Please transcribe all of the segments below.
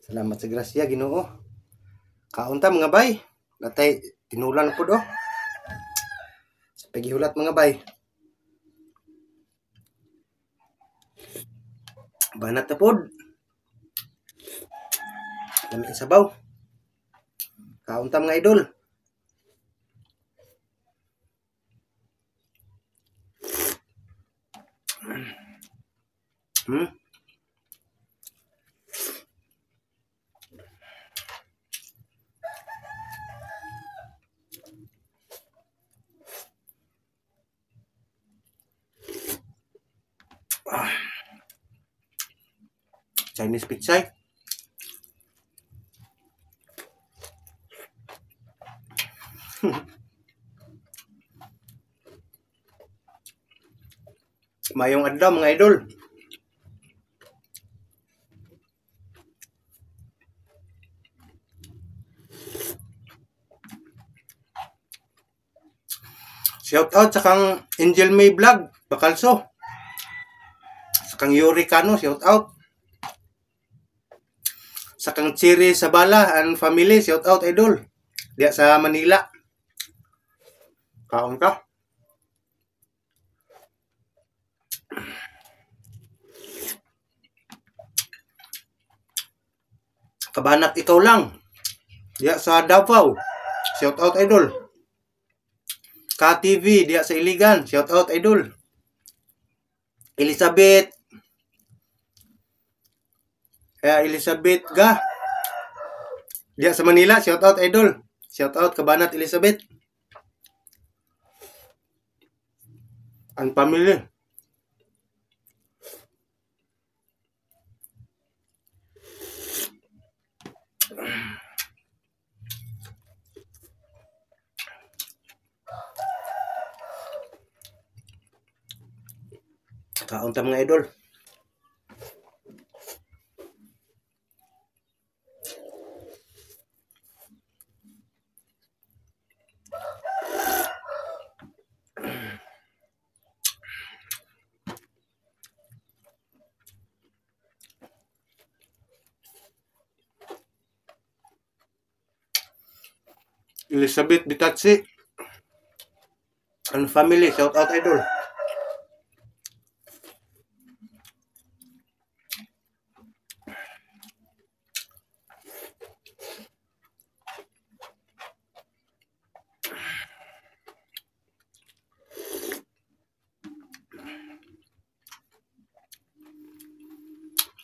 Salamat sa grasya, Ginoo. Kaon ta, mga bay. Natay tinulan po do. Sa pagihulat, mga bay. Banat na pod. Lami ang sabaw. Kaon ta, mga idol. Ah. Chinese pichay. Mayong adlaw, mga idol. Shout out sa kang Angel May Vlog, Bakalso. Sa kang Yuri Cano, shout out. Sa kang Chiri Sabala and family, shout out, idol. Diya sa Manila. Kaon ka. Kabanat ikaw lang. Diya sa Davao. Shout out, idol. Ka-TV diya sa Iligan. Shout out, idol. Elizabeth. Elizabeth Ga. Diya sa Manila. Shout out, idol. Shout out, Kabanat Elizabeth. Ang family. Kaon ta, mga idol. Elizabeth Bitatsi and family, shout out, idol.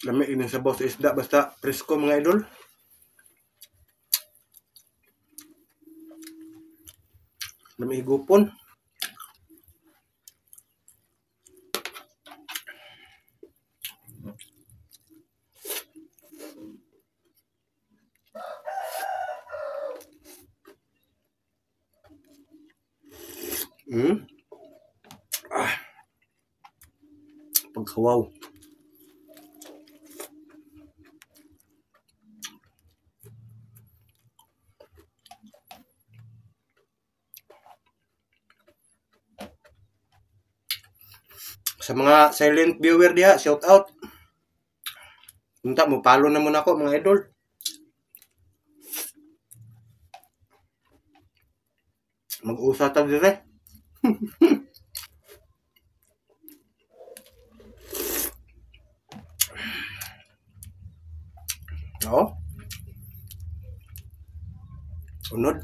Lami ini sabaw sa isda basta presko, mga idol. Lami higupon. Ah. Pagkawaw. Sa mga silent viewer diha, shout out. Unta mo follow na muna ako, mga idol. Mag-usa ta dire. Oo. Unod.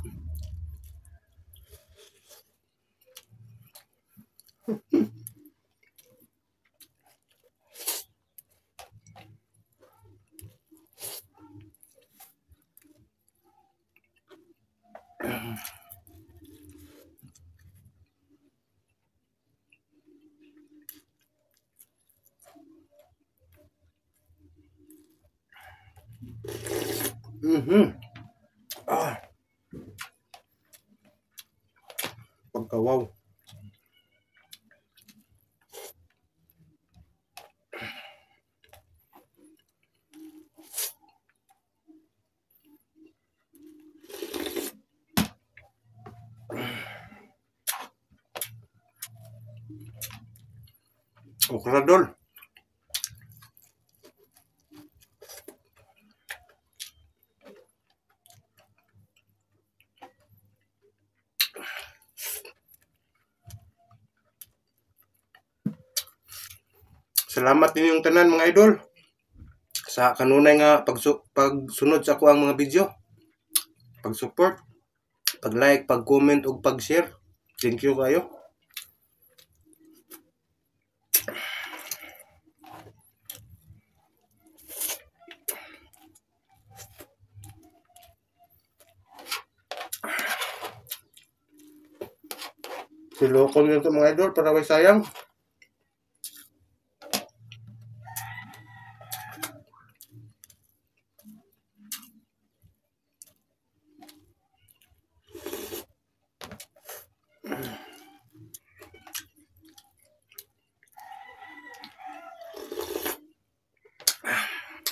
Ah. Pagkawaw. Okra dol. Salamat ninyong tanan, mga idol, sa kanunay nga pagsunod sa akoang mga video, pag-support, pag-like, pag-comment ug pag-share. Thank you kayo. Silokon nyo ito, mga idol, para way sayang.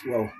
Wow.